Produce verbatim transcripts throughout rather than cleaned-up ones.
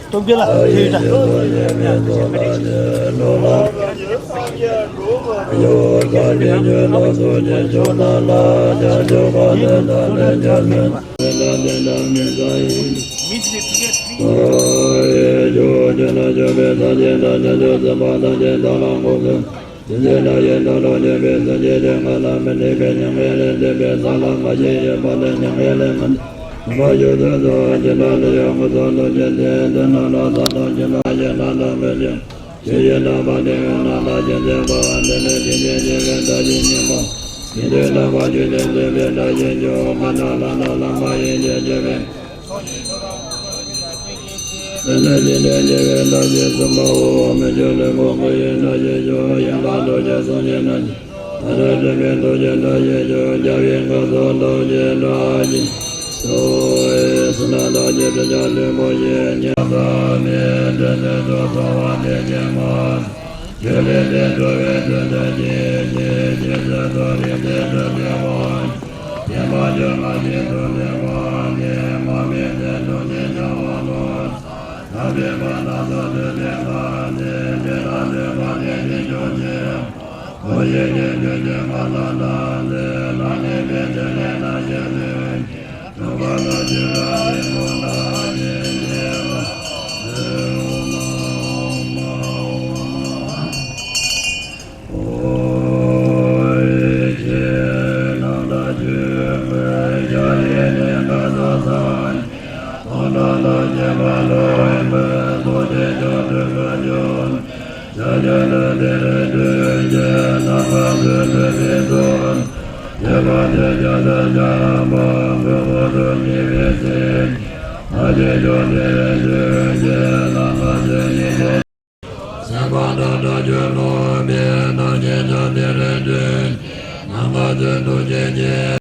སྟོབས་རྒྱལ་ལགས་ཐུགས་རྗེ་ཆེ།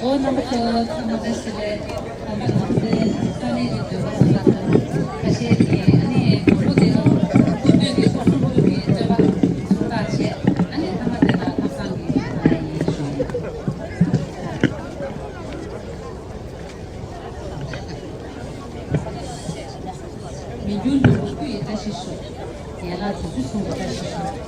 ཨོ་རྣམ་པ་ཚོ་ཚང་མ་བཀྲ་ཤིས་བདེ་ལེགས། ཨ་ནི་ང་ཚོའི་ས་གནས་ཀྱི་ཟློས་གར་ཁང་ཁ་ཤས་ཀྱིས་ཨ་ནི་དང་པོ་དེ་ལ་སྐུ་མདུན་གྱི་ཚོགས་གསུམ་སྐུ་གི་བསྟོད་པ་གསུང་སྟངས་བྱས། ཨ་ནི་ཐ་མ་དེ་ལ་ལྷག་བསམ་གྱི་ཡིད་ཆེས། མི་འགྱུར་ནོར་བུ་སྐུ་ཡི་བཀྲ་ཤིས་ཤོག་ཡན་ལག་དུས་ཚོད་གསུམ་གྱི་བཀྲ་ཤིས་ཤོག་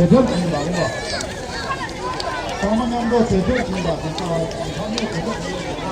དེ་ཚོ་ཡིན་པ་རེད་པ། ཚང་མ་མཉམ་དུ་དེ་ཚོ་ཡིན་པ་དེ་ཚོ་ཚང་མས་དེ་ཚོ་ཡིན་པ།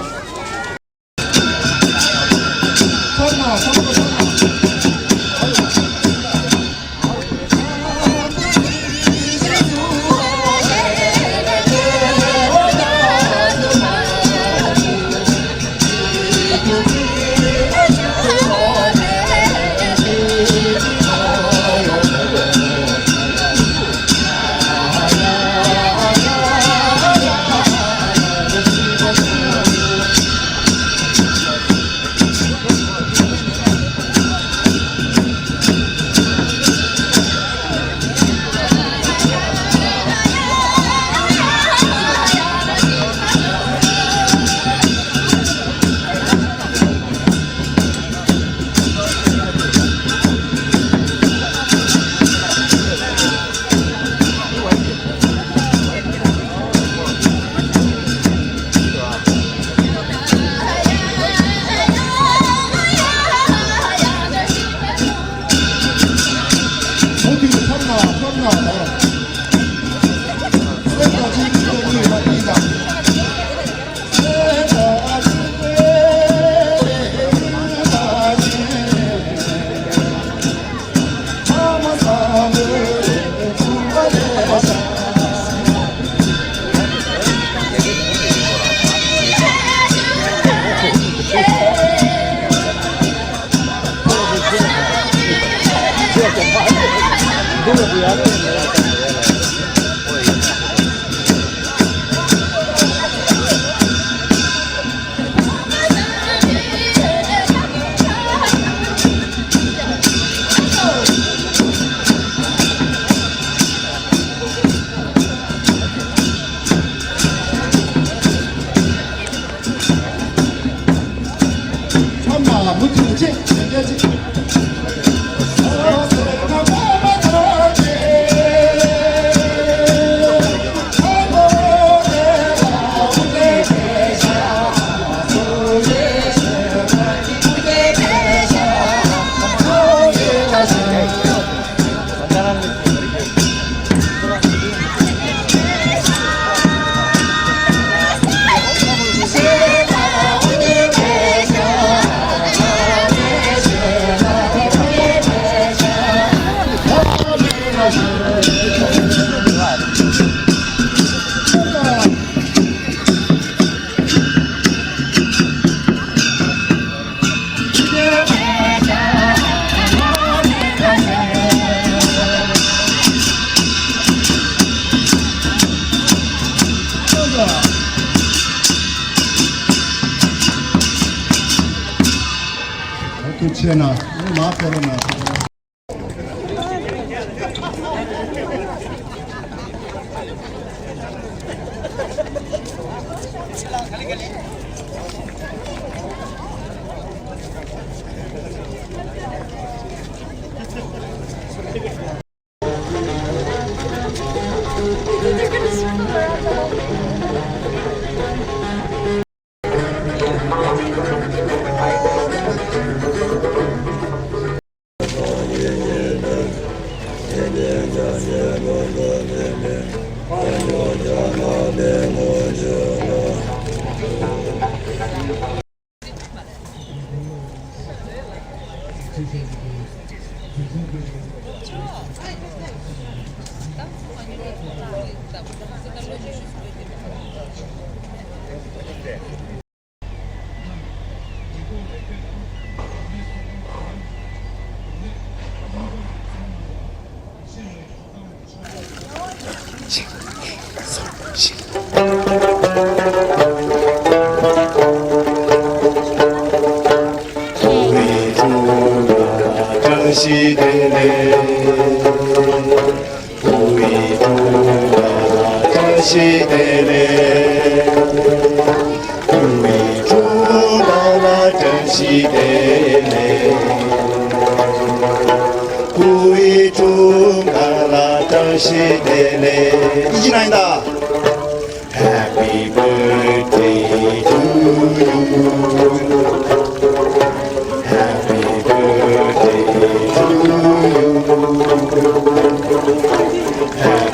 ཐུགས་ཆེ་གནང་། མ་ཕེབས་རོགས་གནང་། Happy birthday to you. Happy birthday to you. Happy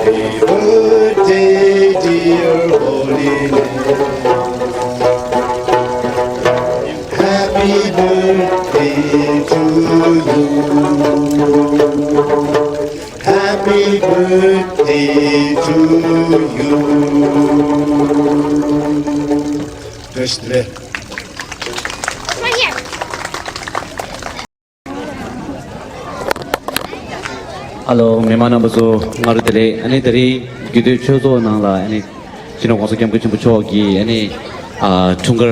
Birthday to you. བཀྲ་ཤིས་བདེ་ལེགས། ཨ་ལོ། མི་མང་རྣམ་པ་ཚོ་སྔ་དྲོ་བདེ་ལེགས། ཨ་ནི་དེ་རིང་རྒྱུད་སྟོད་ཆོས་ཚོགས་ནང་ལ་ཨ་ནི་སྤྱི་ནོར་༸གོང་ས་༸སྐྱབས་མགོན་ཆེན་པོ་མཆོག་གི་ཨ་ནི་ཨ་འཁྲུངས་སྐར་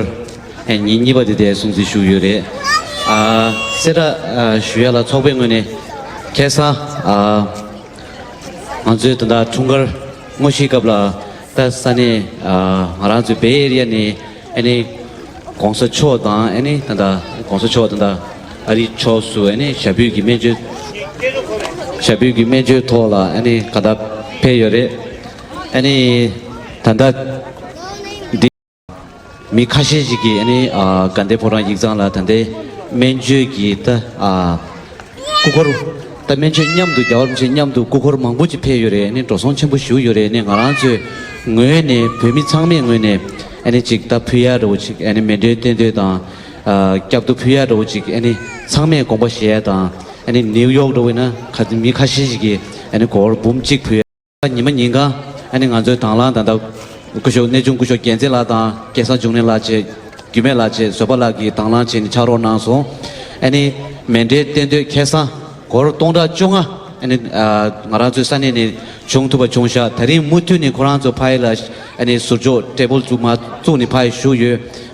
ཨ་ཉིན་གཉིས་པ་དེ་དེ་སྲུང་བརྩི་ཞུས་ཡོད་རེད། ཨ་གསལ་བསྒྲགས་ཨ་ཞུ་ཡ་ལ་ཚོགས་པའི་ངོས་ནས་ཁ་སང་ཨ་ང་ཚོའི་ད་ལྟ་འཁྲུངས་སྐར་དངོས་གཞིའི་སྐབས་ལ་ད་ས་གནས་ཨ་ང་རང་ཚོའི་བེ་ཨེ་རི་ཡ་ནས་ཨ་ནི་༸གོང་ས་མཆོག་དང་ཨ་ནི་ད་ལྟ་༸གོང་ས་མཆོག་ད་ལྟ་ཨ་རི་ཕྱོགས་སུ་ཨ་ནི་ཞབས་པུས་ཀྱི་སྨན་བཅོས་ཞབས་པུས་ཀྱི་སྨན་བཅོས་ཐོག་ལ་ཨ་ནི་ག་ད་ཕེབས་ཡོད་རེད། ཨ་ནི་ད་ལྟ་འདི་མི་ཁ་ཤས་ཤིག་གིས་ཨ་ནི་ཨ་དགའ་ལྡན་ཕོ་བྲང་ཡིག་ཚང་ལ་ད་ལྟའི་སྨན་བཅོས་ཀྱི་ད་ཨ་སྐུ་འཁོར་ད་སྨན་བཅོས་མཉམ་དུ་རྒྱལ་བ་རིན་པོ་ཆེ་མཉམ་དུ་སྐུ་འཁོར་མང་པོ་ཅིག་ཕེབས་ཡོད་རེད། ཨ་ནི་འགྲོ་སོང་ཆེན་པོ་ཞིག་ཡོད་རེད། ཨ་ནི་ང་རང་ཚོའི་ངོས་ནས་བོད་མི་ཚང་མའི་ངོས་ནས་ཨ་ནི་ཅིག་ད་ཕུལ་ཡ་འདྲ་བོ་ཅིག་ཨ་ནི་མཎྜལ་རྟེན་འབྲེལ་དང་ཨ་སྐྱབས་ཐོ་ཕུལ་ཡ་འདྲ་བོ་ཅིག་ཨ་ནི་ཚང་མས་དགོངས་པ་བཞེས་ཡ་དང་། ཨ་ནི་ནིའུ་ཡོག་འདྲ་བོ་ཡིན་ན་ཁ་མི་ཁ་ཤས་ཤིག་གིས་ཨ་ནི་སྒོར་འབུམ་གཅིག་ཕུལ་ཡ། ཉི་མ་ཉིན་གང་ཨ་ནི་ང་ཚོའི་དང་བླངས་ད་ལྟ་སྐུ་ཞབས་གནས་ཆུང་སྐུ་ཞབས་རྒྱལ་མཚན་ལགས་དང་སྐལ་བཟང་འབྱུང་གནས་ལགས་བཅས། རྒྱུད་སྨད་ལགས་བཅས་བཟོད་པ་ལགས་ཀྱིས་དང་བླངས་བྱས་ནས་ཕྱག་རོགས་གནང་སོང་། ཨ་ནི་མཎྜལ་རྟེན་འབྲེལ་ཁ་སང་སྒོར་སྟོང་ཕྲག་བཅོ་ལྔ་ཨ་ནི་ཨ་ང་རང་ཚོའི་ས་གནས་ནས་བྱུང་ཐུབ་པ་བྱུང་ཤག་དེ་རིང་མུ་མཐུད་ནས་ཁོ་རང་ཚོ་ཕ་ཡུལ་ལ་ཨ་ནི་ཟུར་འཇོག་ཊེ་བལ་བཙུགས་མ་བཙུགས་ནས་ཕ་ཡུལ་བཞུགས་ཡོད།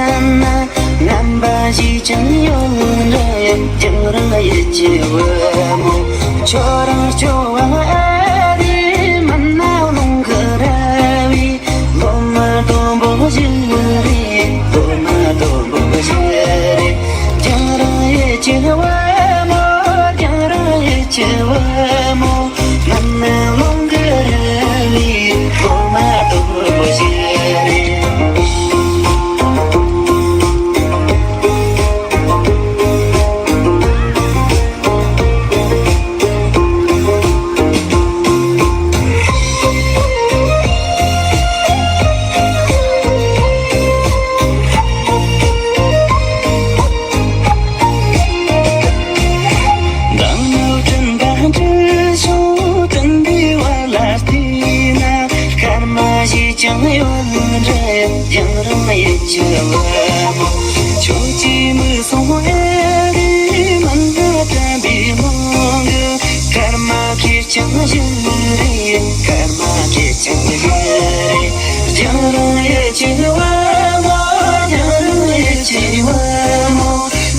རྣམ་པ་ཞིག་ཀྱང་ཡོད་རེད། རྒྱང་རིང་ཡིད་ཀྱི་བུ་མོ། ཁྱོད་རང་སྐྱོ་བ་ཨ་རེ་མ་ན་ལོང་གི་ར་བའི། ལོ་མ་དོན་པོ་ཞིག་རེད། ལོ་མ་དོན་པོ་ཞིག་རེད། རྒྱང་རིང་ཡིད་ཀྱི་བུ་མོ། རྒྱང་རིང་ཡིད་ཀྱི་བུ་མོ། མ་ན་ལོང་གི་ར་བའི། ལོ་མ་དོན་པོ་ཞིག་རེད། མདང་ནག་དྲན་པ་འདྲི་ཤོག་དྲན་པའི་བར་ལ་བལྟས་ན། སྐར་མ་ཞིག་ཀྱང་ཡོད་རེད། རྒྱང་རིང་ཡིད་ཀྱི་བུ་མོ། ཁྱོད་ཀྱིས་མི་སོང་ཨེ་རེད། མ་ན་དྲན་པའི་ལོང་གི། སྐར་མ་ཁེར་རྐྱང་ཞིག་རེད། སྐར་མ་ཁེར་རྐྱང་ཞིག་རེད། རྒྱང་རིང་ཡིད་ཀྱི་བུ་མོ། རྒྱང་རིང་ཡིད་ཀྱི་བུ་མོ།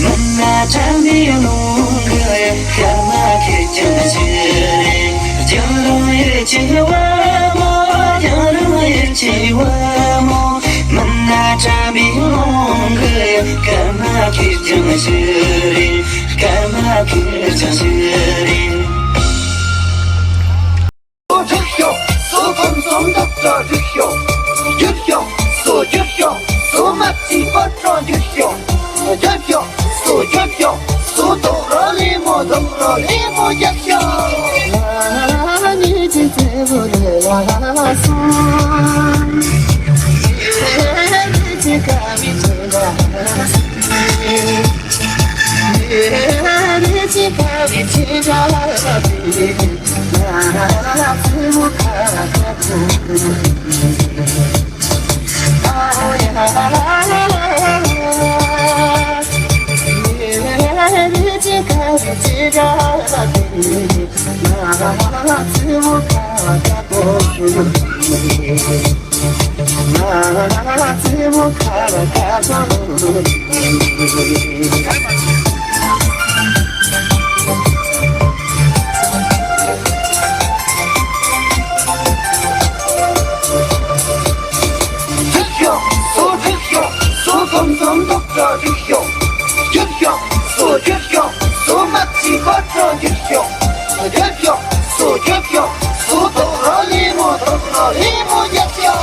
མ་ན་དྲན་པའི་ལོང་གི། སྐར་མ་ཁེར་རྐྱང་ཞིག་རེད། རྒྱང་རིང་ཡིད་ཀྱི་བུ་མོ། རྒྱང་ བྱེད་པ་མོ། མི་སྣ་དྲན་པའི་ངང་གིས་སྐར་མ་ཁེར་རྐྱང་ཞིག་རེད། སྐར་མ་ཁེར་རྐྱང་ཞིག་རེད། སོ་རྒྱུག་ཤོག་སོ་ཁམས་སོ་འདབ་སྒྲ་རྒྱུག་ཤོག་རྒྱུག་ཤོག་སོ་རྒྱུག་ཤོག་སོ་མ་ཚིག་པ་སྒྲ་རྒྱུག་ཤོག་རྒྱུག་ཤོག་སོ་རྒྱུག་ཤོག་སོ་དོག་ར་ལི་མོ་དོག་ར་ལི་མོ་རྒྱུག་ཤོག་ཨ་ནི་ཅི་ཙེ་བུ་ལེ་ལ་སོང་། ཨ་ནི་ཅི་ཀ་བི་ཅི་འདྲ། ཨ་ནི་ཅི་ཀ་བི་ཅི་འདྲ། རྒྱུག་ཤོག་སོ་རྒྱུག་ཤོག་སོ་ཁམས་སོ་འདབ་སྒྲ་རྒྱུག་ཤོག་རྒྱུག་ཤོག་སོ་རྒྱུག་ཤོག་སོ་མ་ཚིག་པ་སྒྲ་རྒྱུག་ཤོག་རྒྱུག་ཤོག་སོ་རྒྱུག་ཤོག་སོ་དོག་ར་ལི་མོ་དོག་ར་ལི་མོ་རྒྱུག་ཤོག་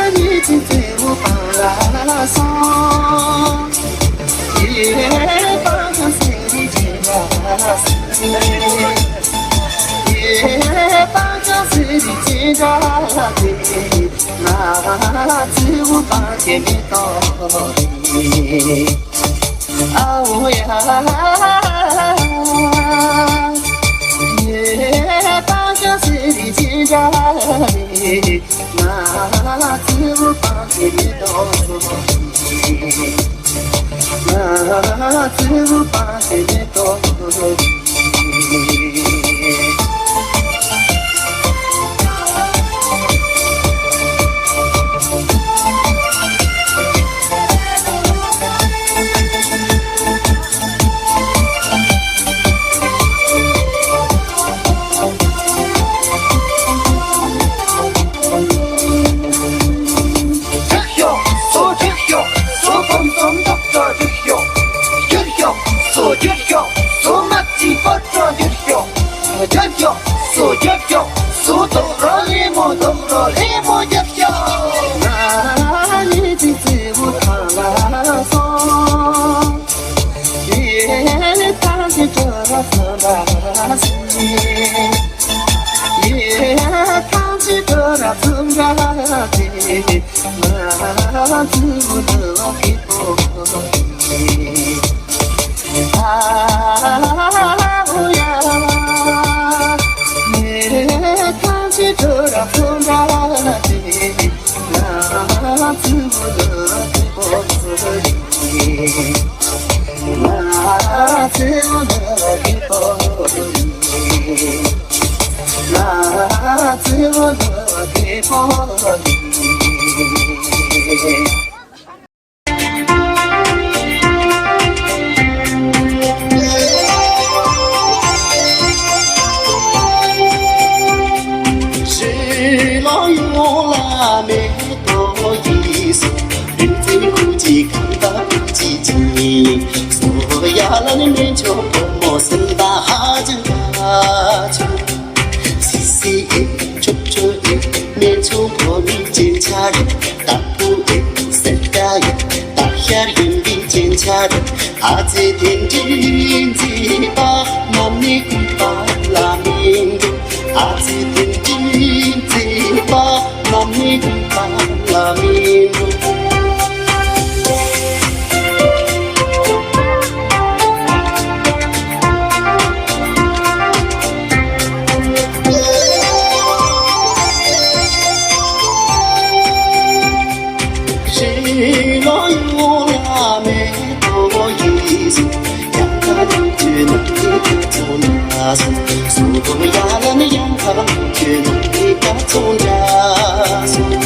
ཨ་ནི་ཅི་ཙེ་བུ་པ་ལ་སོང་། ཡེ་པང་ཤང་སེ་རི་ཅི་འདྲ། ཡེ་པང་ཤང་སེ་རི་ཅི་འདྲ་དེ། ང་ཚོའི་པང་ཁྱེད་མེ་ཏོག་རེད། ཨ་འོ་ཡ། ཡེ་པང་ཤང་སེ་རི་ཅི་འདྲ་རེད། ང་ཚོའི་པང་ཁྱེད་མེ་ཏོག་རེད། ང་ཚོའི་པང་ཁྱེད་མེ་ཏོག་རེད། རྒྱུག་ཤོག་སོ་རྒྱུག་ཤོག་སོ་ཁམས་སོ་འདབ་སྒྲ་རྒྱུག་ཤོག་རྒྱུག་ཤོག་སོ་རྒྱུག་ཤོག་སོ་མ་ཚིག་པ་སྒྲ་རྒྱུག་ཤོག་རྒྱུག་ཤོག་སོ་རྒྱུག་ཤོག་སོ་དོག་ར་ལི་མོ་དོག་ར་ལི་མོ་རྒྱུག་ཤོག་ང་ནི་ཅི་ཙེ་བུ་པ་ལ་སོང་། ཡེ་ཐང་ཅི་ཏོ་ར་ཚོ་ར་སི། ཡེ་ཐང་ཅི་ཏོ་ར་ཚོ་ར་སི། ང་ཚོའི་བུ་ལོ་ཀི་པོ་ཨ་འོ་ཡ། ཡེ་ཐང་ཅི་ཏོ་ར་ཚོ་ར་སི། ང་ཚོའི་བུ་ལོ་ཀི་པོ་ང་ཚོའི་བུ་ལོ་ཀི་པོ། ང་ཚོའི་བུ་ལོ་ཀི་པོ། ཞེས་ལ་ཡོང་ལ་མེ་ཏོག་ཡིས། རིག་འཛིན་ཁུ་ཅི་གང་ལྟར་ཁུ་ཅི་ཅི། སོ་ཡ་ལ་ནི་མེ་ཆོ་བུ་མོ་སེམས་ད་ཧ་ཅང་ཁ་ཆུ། སི་སི་ཨེ་ཆོ་ཆོ་ཨེ། མེ་ཆོ་བུ་མོ་ཅན་ཆ་རེད། ད་བུ་ཨེ་སེ་ད་ཡེ། ད་ཤར་ཡོན་པི་ཅན་ཆ་རེད། ཨ་ཙི་དེ་འདྲའི་མཛེས་པ་ནམ་ནི་གུས་པ་ལ་མི་འགྲོ། ཨ་ཙི་དེ་འདྲའི་མཛེས་པ་ནམ་ནི་གུས་པ་ལ་མི་འགྲོ། ཞེས་ལ་ཡོང་ལ་མེ་ཏོག་ཡིས། ཡང་ཁ་ཐུག་ཆུ་ནང་གི་ཐུག་ཚོང་ལ་སོང་། སོ་ཡ་ལ་ནི་ཡང་ཁ་ཐུག་ཆུ་ནང་གི་ཁ་ཚོང་འདྲ་སོང་།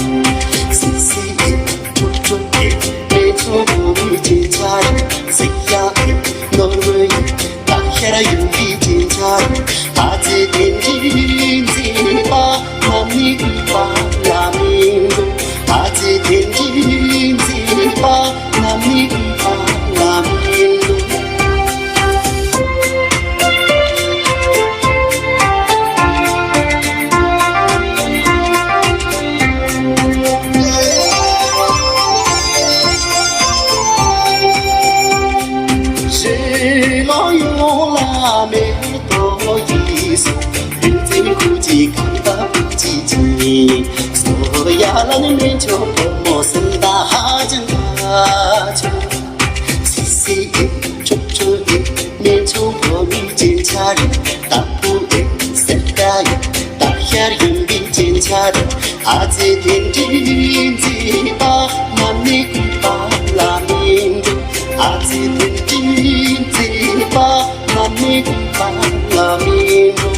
སི་སི་ཨེ་ཆོ་ཆོ་ཨེ། མེ་ཆོ་བུ་མོ་ཅན་ཆ་རེད། སི་ཡ་ཨེ་ནོར་བུ་ཡིན། ད་ཤར་ཡོན་པི་ཅན་ཆ་རེད། ཨ་ཙི་དེ་འདྲའི་མཛེས་པ་ནམ་ནི་གུས་པ་ལ་ སྨན་ཆུང་བུ་མོ་སེམས་ད་ཧ་ཅང་ཁ་ཆུང་། སི་སི་ཨེ་ཆུང་ཆུང་ཨེ། སྨན་ཆུང་བུ་མོ་སྤྱན་ཆ་རེད། དྭགས་པོ་ཨེ་སེར་ཀ་ཨེ། སྟག་ཤར་གཡུ་འབྲུག་སྤྱན་ཆ་རེད། ཨ་ཙི་དེ་འདྲའི་མཛེས་པ་ང་ནི་གུས་པ་ལ་མི་འགྲོ། ཨ་ཙི་དེ་འདྲའི་མཛེས་པ་ང་ནི་གུས་པ་ལ་མི་འགྲོ།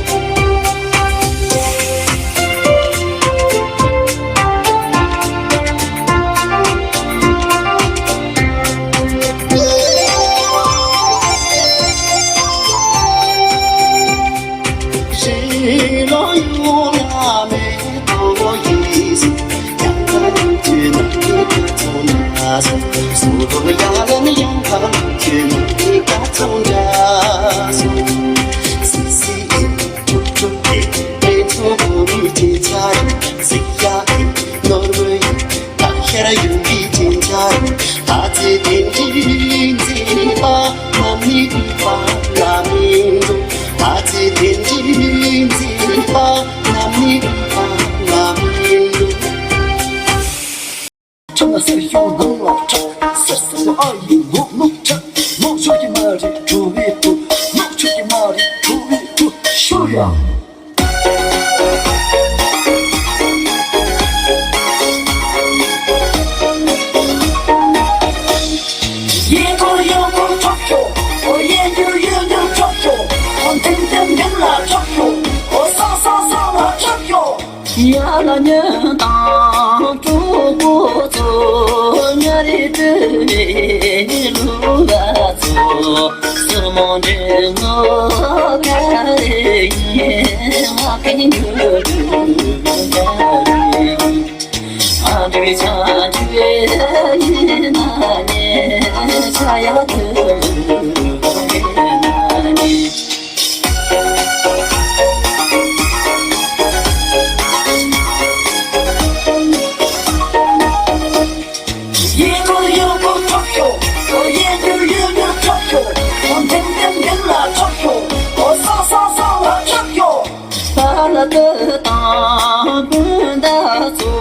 ཁྱེད་རང་ཡོང་གི་ཅིང་ཆ། ཨ་ཙི་དེ་འདྲའི་མཛེས་པ་ང་མི་གུས་པ་ལ་མི་འགྲོ། ཨ་ཙི་དེ་འདྲའི་མཛེས་པ་ང་མི་གུས་པ་ལ་མི་འགྲོ། ཁྲ་ན་སེར་ཤོག་ནང་ལ་ཁྲ། སེར་སེར་ཨ་ཡི་ནོག་ནོག་ཁྲ། ནོག་ཆུ་གི་མ་རེད་བྲོ་བའི་བྲོ། ནོག་ཆུ་གི་མ་རེད་བྲོ་བའི་བྲོ། ཤོ་ཡ། ཡེ་ཀོ་ཡོ་ཀོ་ཁྲོག་ཤོ། ཨོ་ཡེ་འགྱུར་ཡོ་འགྱུར་ཁྲོག་ཤོ། ཨོ་ཐེམ་ཐེམ་ཐེམ་ལ་ཁྲོག་ཤོ། ཨོ་སང་སང་སང་ལ་ཁྲོག་ཤོ། ཡ་ལ་ཉན་དང་གྲོགས་པོ་ཚོ། ཉ་རེ་ཏི་རེ་ལུ་བ་ཚོ། སུ་མོ་འདྲེ་ངོ་ག་རེ་ཡིན། ང་གི་འགྱུར་ག་རེ་ཡིན། ཨ་འདྲེ་ཆ་འདྲེ་ཡིན་ན་ཉེ་ཆ་ཡ་དུ་ཡིན་ན་ཉེ། ཡེ་ཀོ་ཡོ་ཀོ་ཁྲོག་ཤོ། ཨོ་ཡེ་འགྱུར་ཡོ་འགྱུར་ཁྲོག་ཤོ། ཨོ་ཐེམ་ཐེམ་ཐེམ་ལ་ཁྲོག་ཤོ། ཨོ་སང་སང་སང་ལ་ཁྲོག་ཤོ། ས་ལ་ཏི་དང་སྤུན་ཟླ་ཚོ།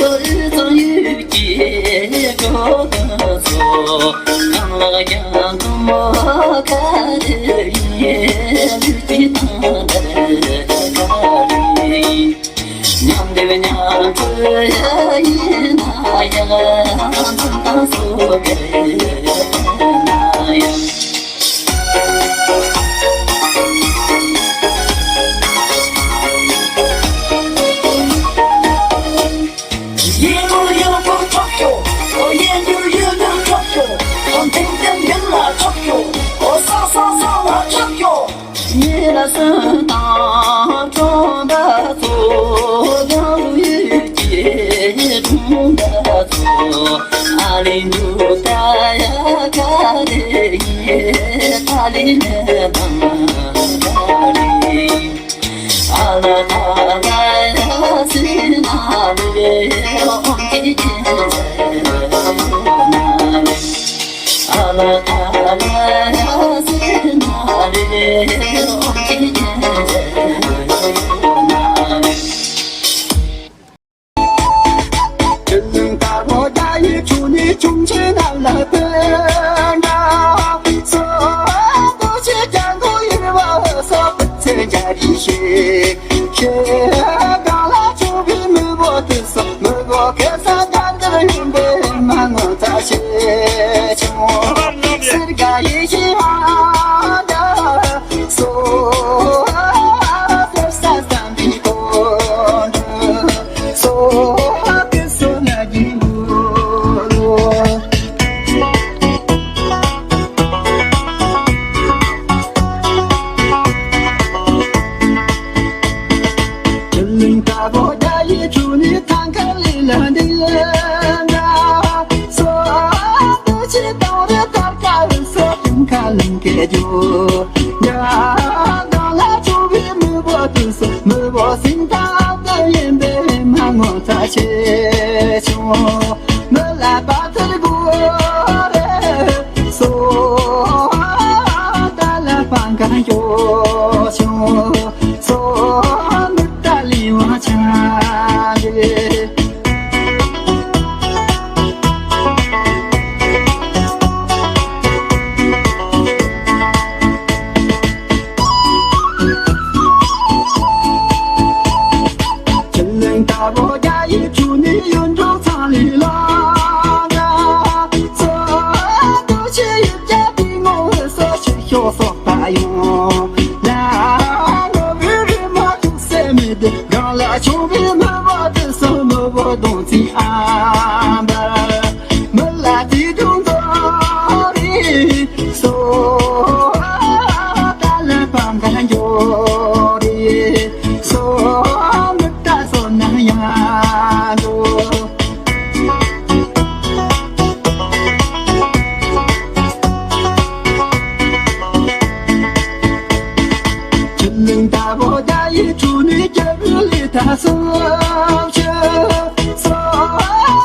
ཨི་ཙང་ཡུལ་གྱི་གྲོགས་པོ་ཚོ། གང་ལགས་ཀྱང་དུ་མོ་ཁ་རེ་ཡིན། ལུས་ཀྱི་དང་འདྲ་ཁ་རེ་ཡིན། མཉམ་འདེབས་མཉམ་སྤྲོ་ཡིན་ན་ཡང་། འཛུམ་དང་སོ་ག་རེ་ན་ཡང་། ཡེ་ཀོ་ཡོ་ཀོ་ཁྲོག་ཤོ། ཨོ་ཡེ་འགྱུར་ཡོ་འགྱུར་ཁྲོག་ཤོ། ཨོ་ཐེམ་ཐེམ་ཐེམ་ལ་ཁྲོག་ཤོ། ཨོ་སང་སང་སང་ལ་ཁྲོག་ཤོ། ཡེ་ལ་སུན་དང་གྲོང་པ་ཚོ། ཡང་ཡུལ་གྱི་གྲོང་པ་ཚོ། ཨ་ལི་འདུག་ད་ཡ་ག་རེ་ཡིན། ད་ལི་ནས་དང་ག་རེ་ཡིན། ཨ་ལ་ད་ལ་ཡ་སི་ན་ལེ་ཨོམ་ཀི་ཀི་ན་ལེ། ཨ་ལ་ད་ལ་ཡ་སི་ན་ལེ་ཨོམ་ཀི་ཀི་ན་ལེ། དྲིན་དཀར་པོ་རྒྱ་ཡི་ཆུ་ནི་ཆུང་ཆེ་རྣམས་ལ་ཕན་འདྲ། སོ་སོ་ཆེ་ཀྱང་གོ་ཡིན་བ་སོ་ཚེ་རྒྱ་རི་ཤེས་ཤེས། གང་ལ་ཆུ་བའི་མི་བོ་དུ་སོ་མི་བོ་ཁེ་ས་གང་གི་ཡིན་པས་མ་ངོ་ཚ་ཤེས་ཆུང་། སེར་ག་ཡི་ཤེས་ཧ་འདྲ། སོ་སོ་ས་སམ་བི་ཀོ་འདུ། སོ་ཧ་ཀི་སོ་ན་གི་འདུ་ལོ། དྲིན་ལན་དཀར་པོ་རྒྱ་ཡི་ཆུ་ནི་ཐང་ཁ་ལི་ལ་འདི་ལ་འདྲ། སོ་ཏུ་ཆི་དང་རི་ཐར་ཀ་ལི་སོ་ཀུན་ཁ་ལིང་ཀེ་ཇུ། ཡ་གང་ལ་ཆུ་བའི་མི་བོ་དུ་སོ་མི་བོ་སིང་ད་ད་ཡིན་པས་མ་ངོ་ཚ་ཤེས་ཆུང་། མི་ལ་པ་ཐུར་གུ་སོ་ད་ལ་པང་ཀ་ཡོ་ཆུང་། སོ་མི་ད་ལི་བ་ཆ་ལེ། རྒྱ་ཡི་ཁྲོད་ནས་ཡུལ་འགྲོ་ཚང་ལས་ལ། ཚོ་དུ་ཆེ་ཡི་རྒྱ་དེ་ངོ་བོ་སོ་ཆེ་ཤོག་སོག་པ་ཡོང་ལ། ངོ་བོ་རི་མ་ཐུག་སེ་མི་དེ་གང་ལ་ཆུང་བའི་མི་བ་དེ་སོ་མི་བོ་གདོང་ཚིག་ཨམ་པ། མི་ལ་དེ་དུང་དོ་རེད་སོ། ད་ལ་པང་ག་འགྱོ་རེད་སོ། མི་ལྟ་སོ་ན་ཡང་འགྱོ། ཆུ་ནང་ལྟ་བུ་རྒྱ་ཡི་ཆུ་ནས་རྒྱ་བོད་ལས་ད་སོ་ཆུ་སོ་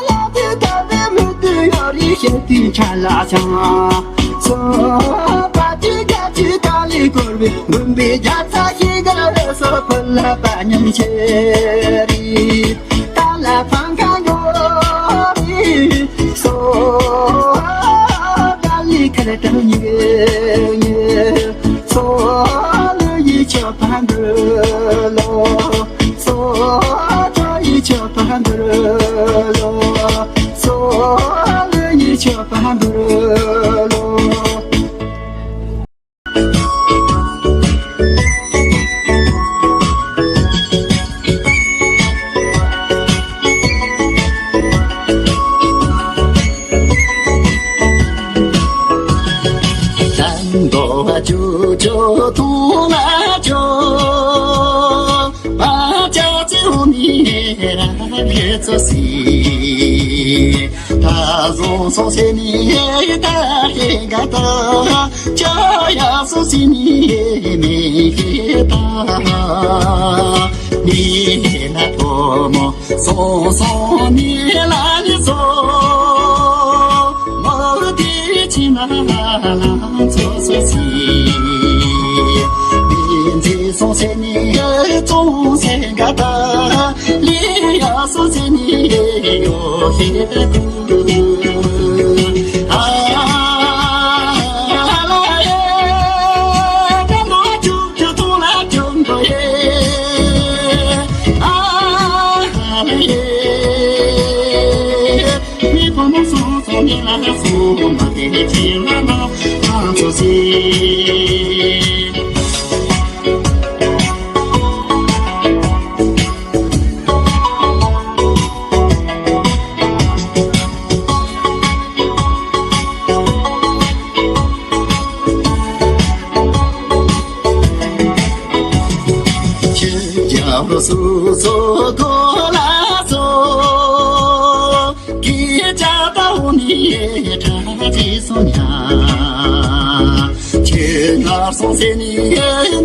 ལ་དེ་ད་བའི་མི་དུ་ཡོད་རེད་ཤེས་དུས་ཆ་ལ་ཆང་སོ་པ་ཅི་རྒྱ་ཅི་ད་ལི་སྐོར་བའི་འབུམ་པའི་རྒྱ་ཚ་ཞིག་ག་རེ་སོ་ཕུ་ལ་པ་མཉམ་ཆེ་རེད། ཏཱ་ལ་ཕང་ཁ་ཡོད་རེད་སོ། ཏཱ་ལི་ཁ་ལ་ཏང་ཉི་གེ་ཉི་སོ། ལུ་ཡི་ཆོ་ཕ་འདུ་ལོ་སོ། ཏོ་ཡི་ཆོ་ཕ་འདུ་ལོ་སོ། ལུ་ཡི་ཆོ་ཕ་འདུ་ལོ། ད་བཟོ་སོ་སེ་ནི་ད་ཧེ་ག་ད་ཅ་ཡ་སོ་སེ་ནི་མེ་ཧེ་ད་ནི་ན་ཐོ་མོ་སོ་སོ་ནི་ལ་ནི་སོ་མོ་དེ་ཅི་ན་ལ་ཚོ་སོ་སི་མི་འཛི་སོ་སེ་ནི་ཙོང་སེ་ག་ད། ལི་ཡ་སོ་སི་ནི་ཡོ་ཧེ་ཏེ་ཏུ། ཨ་ལ་ཡེ། ཏ་མ་ཅུ་ཅུ་ཏུ་ལ་ཅུ་འདོ་ཡེ། ཨ་ལ་ཡེ། མི་ཕོ་མོ་སོ་སོ་ནི་ལ་ལ་སོ་མ་ཏེ་ཅི་ལ་ལ་ཨ་སོ་སི། ཁྱེད་རྒྱལ་སོ་སོ་གོ་ལ་སོ། གི་ཅ་ཏའོ་ནི་ཁྲ་ཅི་སོ་ཉ། ཁྱེད་ང་སོང་སེ་ནི་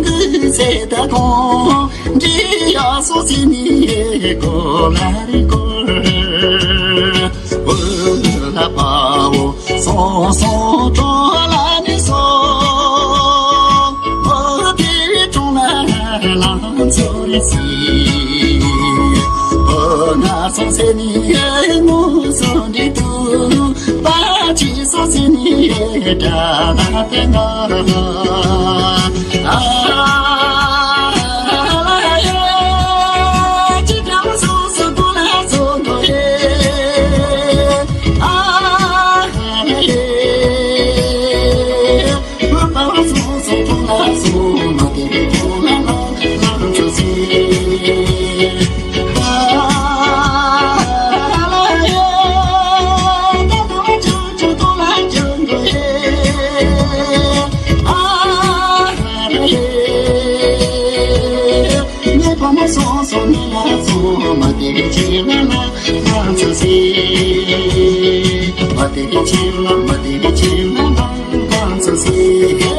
འདི་སེ་ད་གོང་འདི་ཡ་སོ་སེ་ནི་གོ་ལ་རི་གོ་བོ་ལ་པའོ། སོང་སོང་ཏོ་ལ་ནི་སོ། བོ་དེ་ཏོ་ལ་ལ་ཚོ་རི་སི། བོ་ང་སོང་སེ་ནི་ནུ་སོ་འདི་དུ། པ་ཅི་སོ་སེ་ནི་ད་ལ་ཏེ་ང་། ཨ་ལ་ཡེ། ཅི་ཀྲང་སོ་སོ་གོ་ལ་སོ་གོ་ཡེ། ཨ་ལ་ཡེ། བུ་པ་སོ་སོ་གོ་ལ་སོ་མ་ཏེ་གོ་ལ་ལ་ལ་སོ་སི།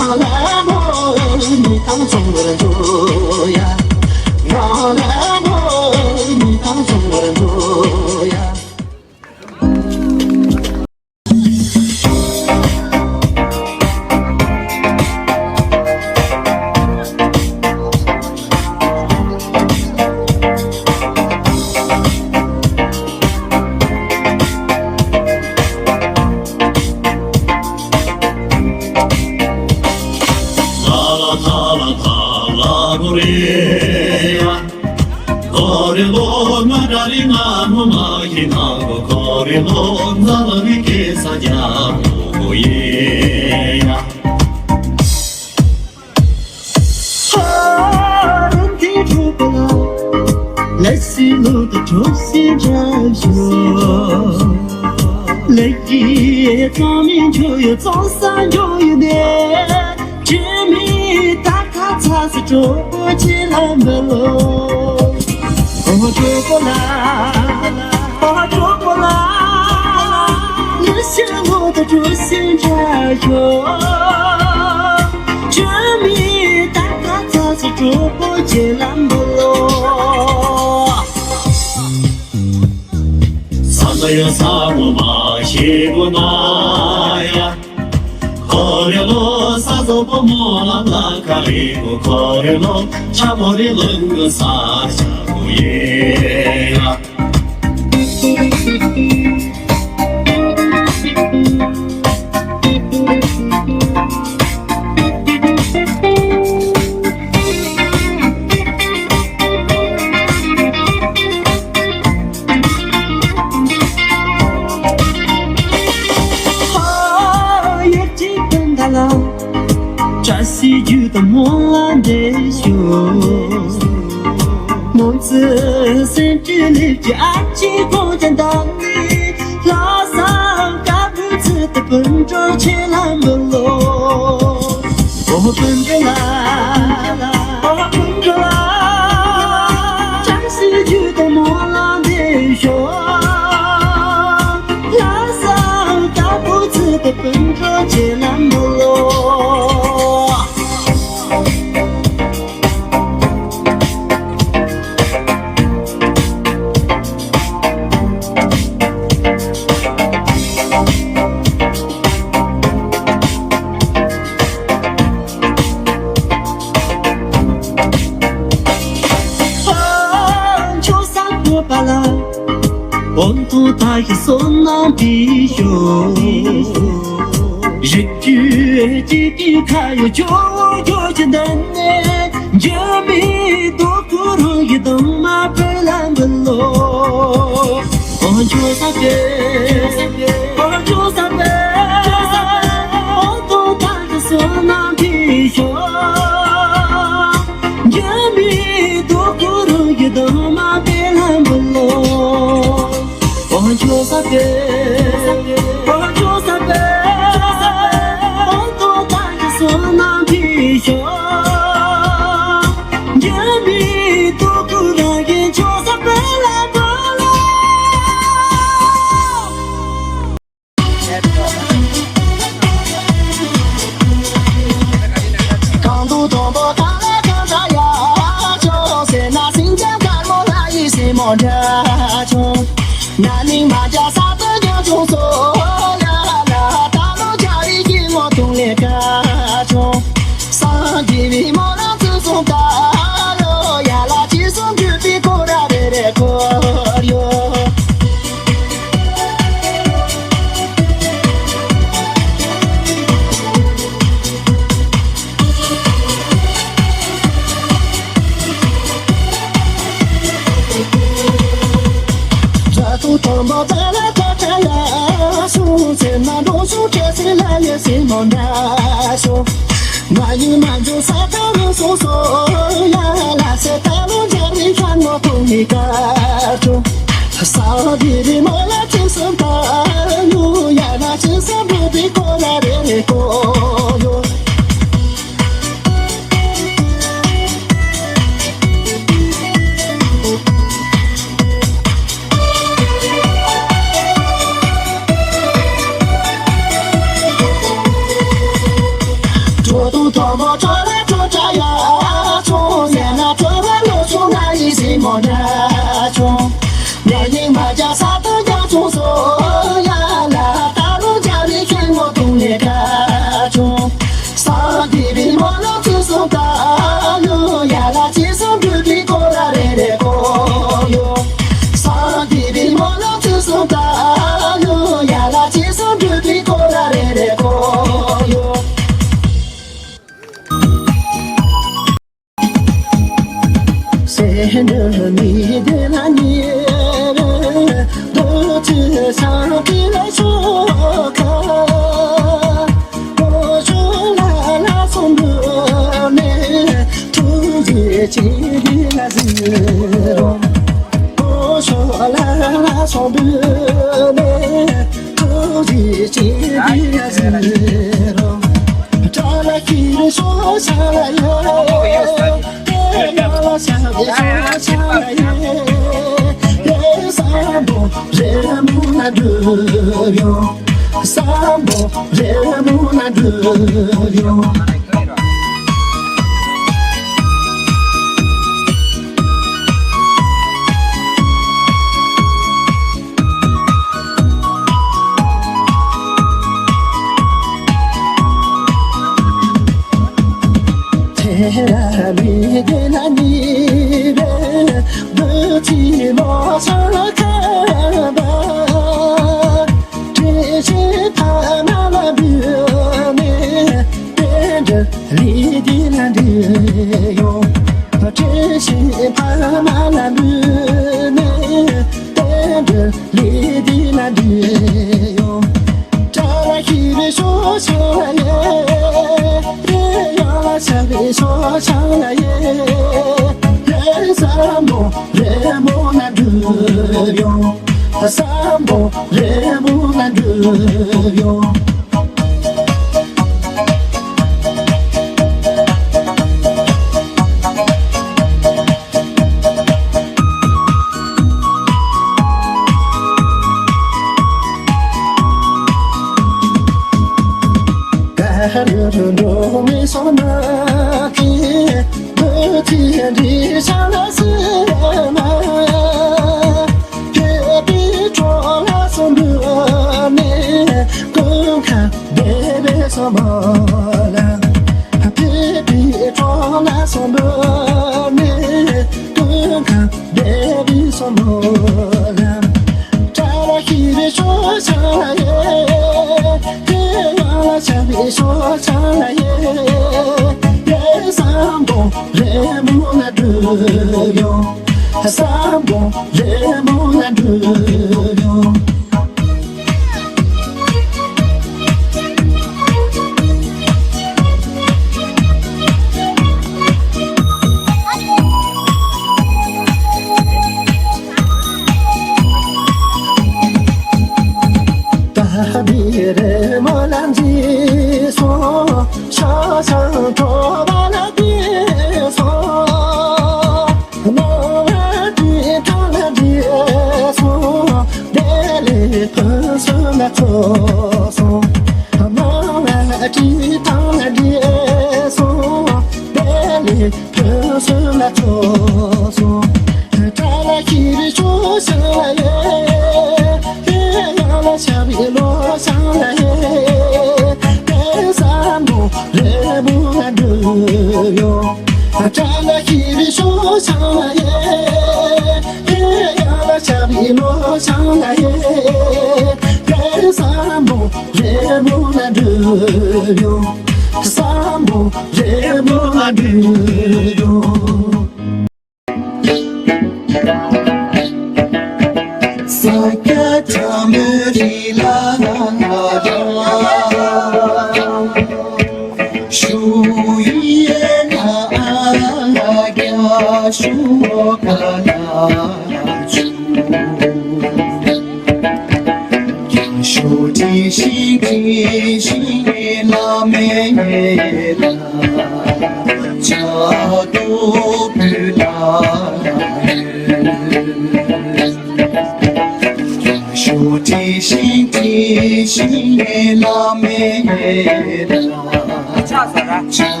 ཤོག་དྲིལ་ཤིང་དྲིལ་ཤིང་ལ་མེ་ལ། ཆགས་སོང་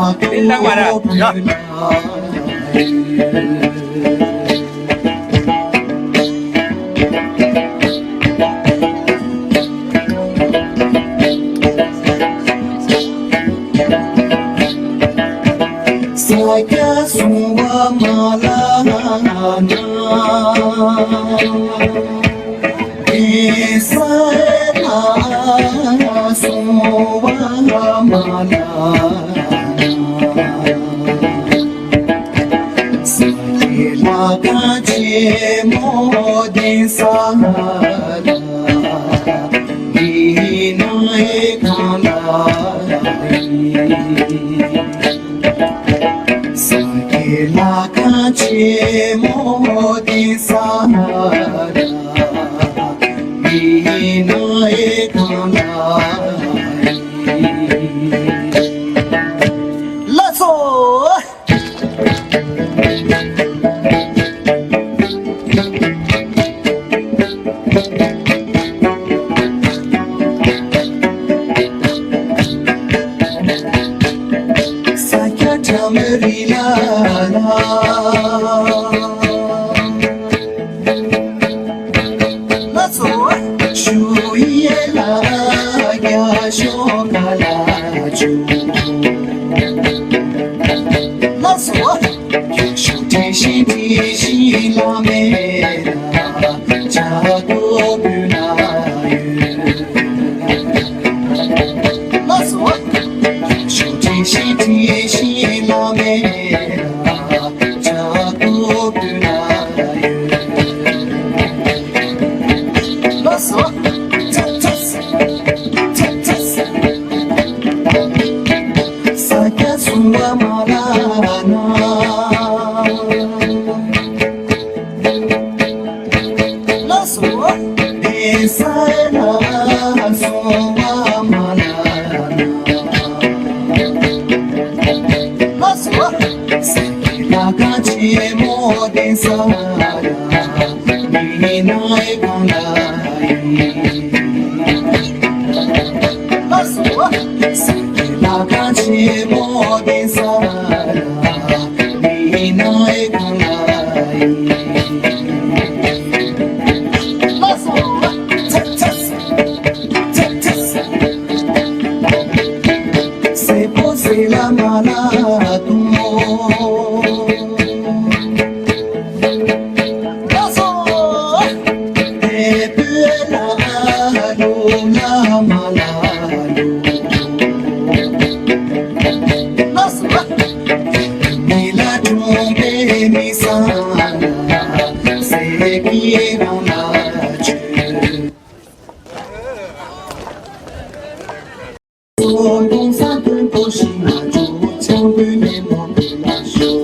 ར། དེ་ལྟ་བ་ར། ཡ། ས་སྐྱ་སྲུང་བ་མ་ལ་ན། ཨེ་ས་ལ་སྲུང་བ་མ་ལ་ན། ས་སྐྱའི་ལྷ་ཁང་ཆེན་མོ་ལྡིང་ས་ལ། འདི་ནའི་གང་ལ་ཡིན། ས་སྐྱའི་ལྷ་ཁང་ཆེན་མོ་ལྡིང་ས་ལ། འདི་ནའི་གང་ལ་ཡིན། ལགས་སོ། ས་སྐྱ་ཁྲ་མོའི་རི་ལ་ལ། ལགས་སོ། ཆུ་ཡི་ལ་རྒྱ་ཤོག་ག་ལ་ཆུ། ལགས་སོ། རྒྱ་ཤོག་དྲི་ཞིམ་དྲི་ཞིམ་ལ་མེ་ར་ཇ་ཏོ་བུ་ན་ཡོད། ལགས་སོ། རྒྱ་ཤོག་དྲི་ཞིམ་དྲི་ཞིམ་ལ་མེ་ར་ཇ་ཏོ་བུ་ན་ཡོད། ལགས་སོ། ཚ་ཚ་ཚ་ཚ། ས་སྐྱ་སྲུང་བ་མ་ལ་ན། ལགས་སོ། ཨེ་ས་ལ་སྲུང་བ་མ་ལ་ན། ལགས་སོ། ས་སྐྱའི་ལྷ་ཁང་ཆེན་མོ་ལྡིང་ས་ལ། འདི་ནའི་གང་ལ་ཡིན། ལགས་སོ། ས་སྐྱའི་ལྷ་ཁང་ཆེན་མོ་ལྡིང་ས་ལ། འདི་ནའི་གང་ལ་ཡིན། ལགས་སོ། ཚ་ཚ་ཚ་ཚ། སེར་པོ་སེར་ལ་མ་ལ་དུང་། ལགས་སོ། དེ་བོད་ལ་ལུག་ལ་མ་ལ་ལུག། ལགས་སོ། མི་ལ་གྲོང་པའི་མི་ས་ལ་ཟེར་གྱི་རང་ལ་བྱོས། སོ་གདོང་ས་དོན་པོ་ཞིག་ན་ཇོ་བོ་ཆང་བུའི་ནས་མོ་བུ་ལ་ཤོག་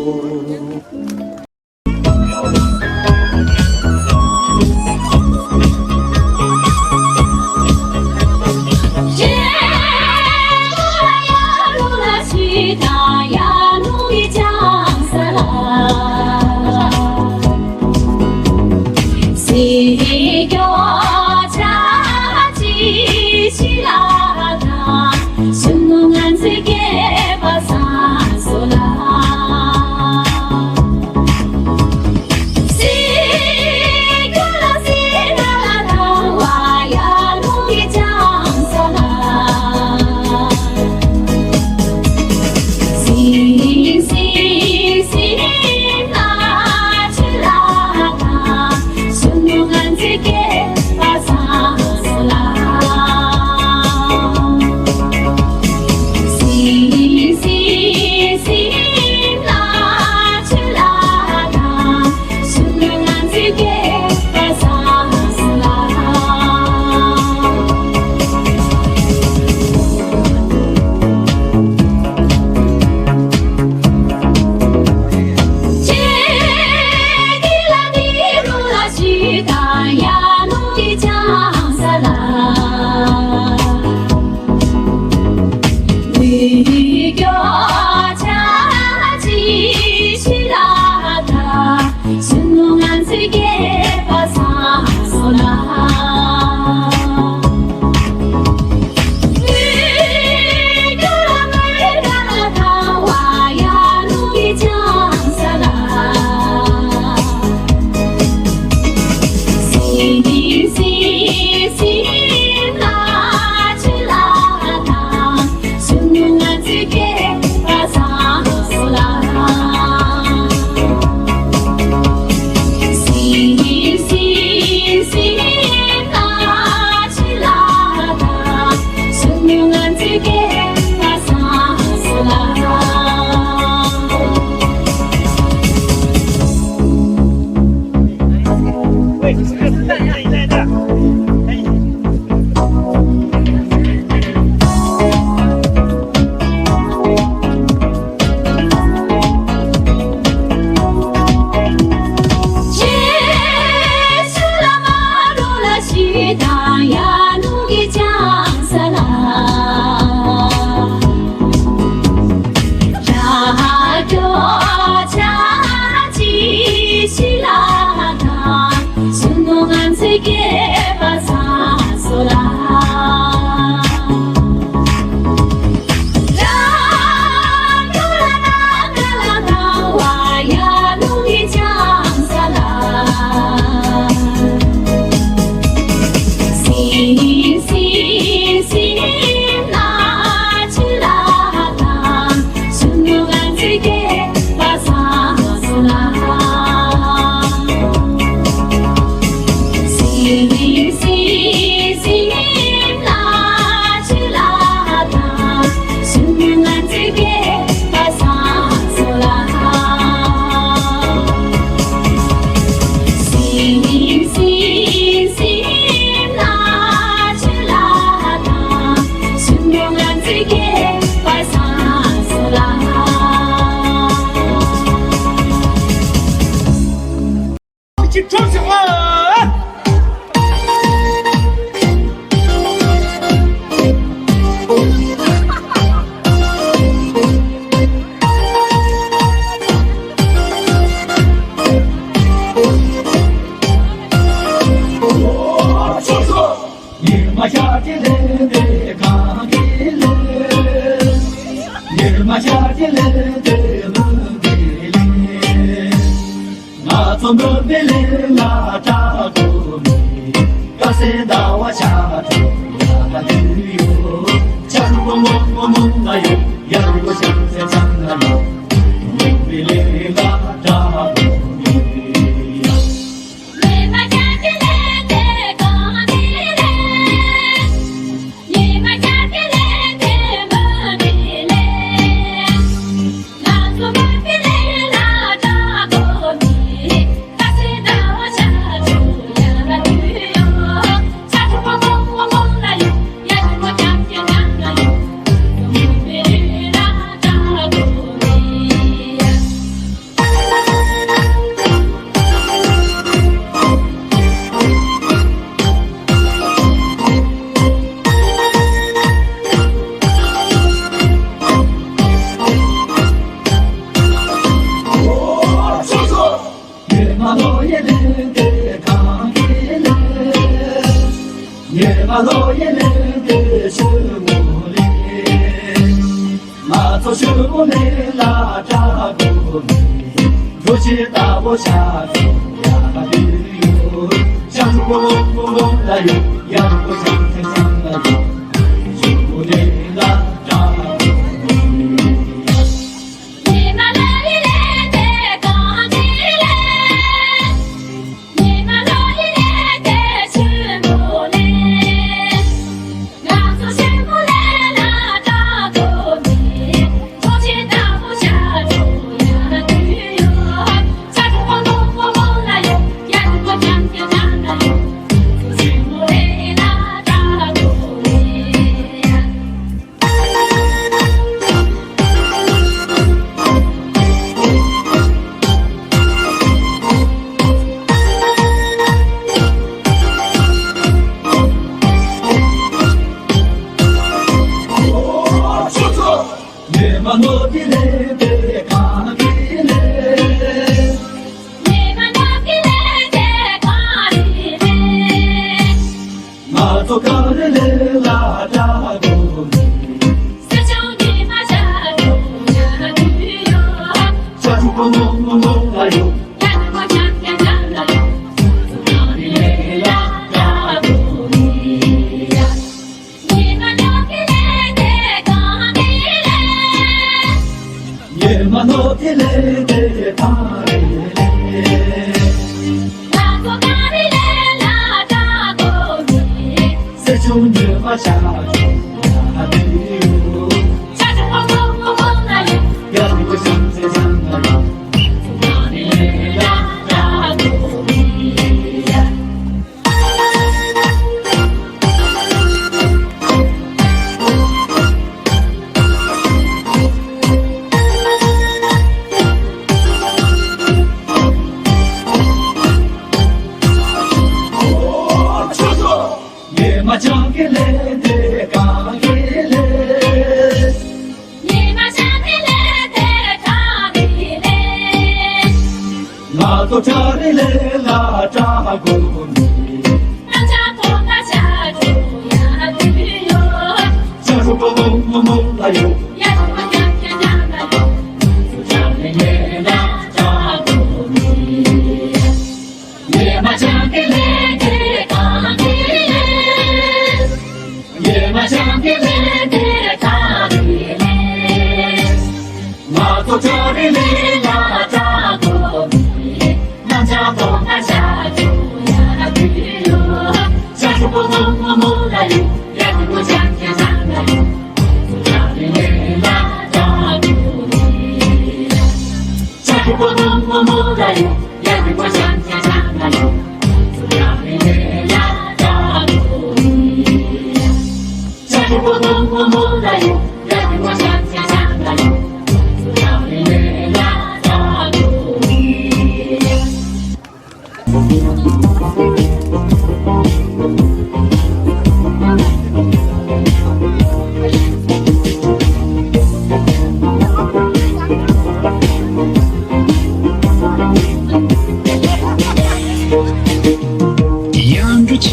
ཡང་འགྲོ་ཆ་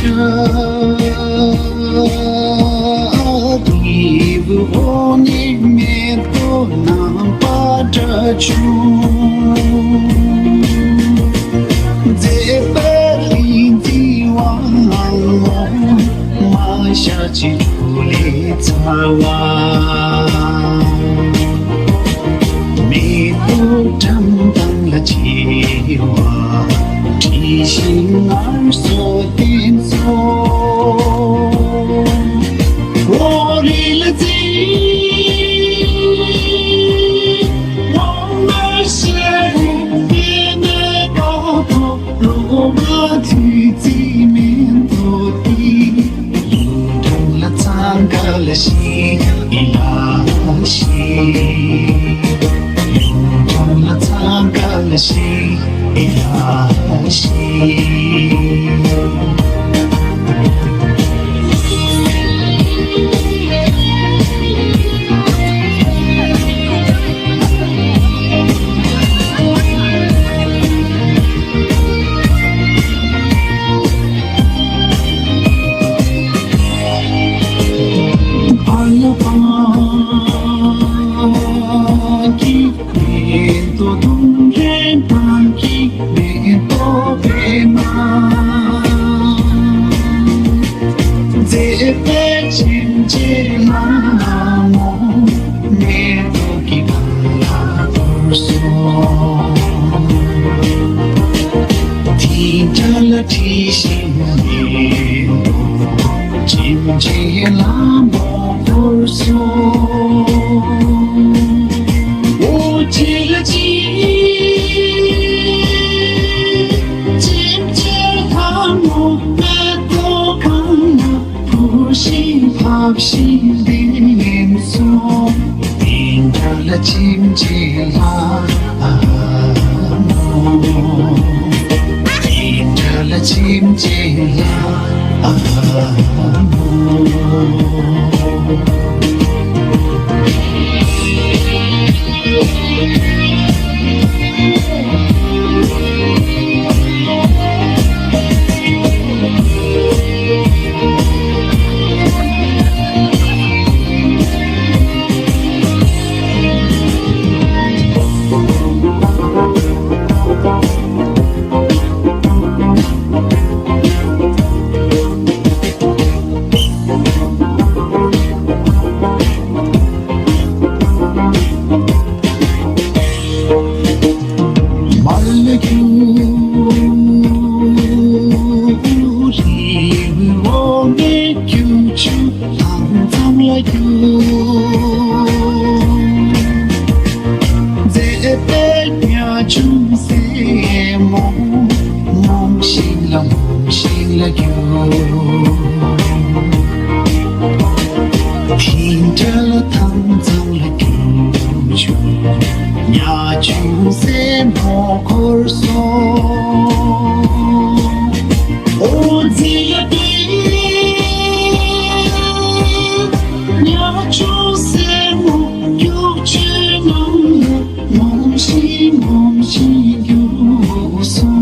དེའི་འོག་ནས་མེ་ཏོག་རྣམ་པ་འདྲ་བྱུང་། མཛེས་པའི་གླིང་འདིའི་དབང་ལ་མ་ཤ་ཅིག་གྲོ་ལས་ཚ་བ། མེ་ཏོག་བཀྲམ་སྟངས་ལ་བྱེ་བ་བྲིས་ཤིང་ངལ་གསོ་བསྟན་སོང་། འོ་རི་ལ་རྩེ་འོ་མ་ཤ་རུ་བེ་ནེ་ཏོག་ཏོ། ལོ་མ་དུས་ཚིགས་མེ་ཏོག་དེ། ཡུང་དྲུང་ལ་འཚང་ཁ་ལ་ཤི་ཨི་ལ་ཤི། ཡུང་དྲུང་ལ་འཚང་ཁ་ལ་ཤི་ཨི་ལ་ཤི། མེ་ཏོག་དུང་རེ་དང་གི་མེ་ཏོག་པད་མ། མཛེས་པའི་བྱིན་གྱིས་ལྷ་མོ་མེ་ཏོག་གི་བར་ལ་བོར་སོང་། དེ་འདྲ་ལ་བྲིས་ཤིང་མེ་ཏོག་བྱིན་གྱིས་ལྷ་མོ་བོར་སོང་། འོ་ཅི་ལ་ཅི། བྱིན་གྱིས་ལྷ་མོ་མེ་ཏོག་གང་ན་བུ་ཤིང་ཕབ་ཤིང་ལྡིང་སོང་། དེ་འདྲ་ལ་བྱིན་གྱིས་ལྷ་མོ། དེ་འདྲ་ལ་བྱིན་གྱིས་ལྷ་མོ། མར་ལ་རྒྱུག་རི་བོའི་འོག་ནས་ཁྱུག་ཆུ་ཐང་ཚང་ལ་རྒྱུག་མཛེས་པའི་ཉ་ཆུང་སེར་མོ། རྨོངས་ཤིང་ལ་རྨོངས་ཤིང་ལ་རྒྱུག་དེ་འདྲ་ལ་ཐང་ཚང་ལ་རྒྱུག་བྱུང་། ཉ་ཆུང་སེར་མོ་འཁོར་སོང་། འོ་ཙི་ཡ་ཏི། ཉ་ཆུང་སེར་མོ་རྒྱུག་ཆུའི་ནང་ལ་རྨོངས་ཤིང་རྨོངས་ཤིང་རྒྱུག་སོང་།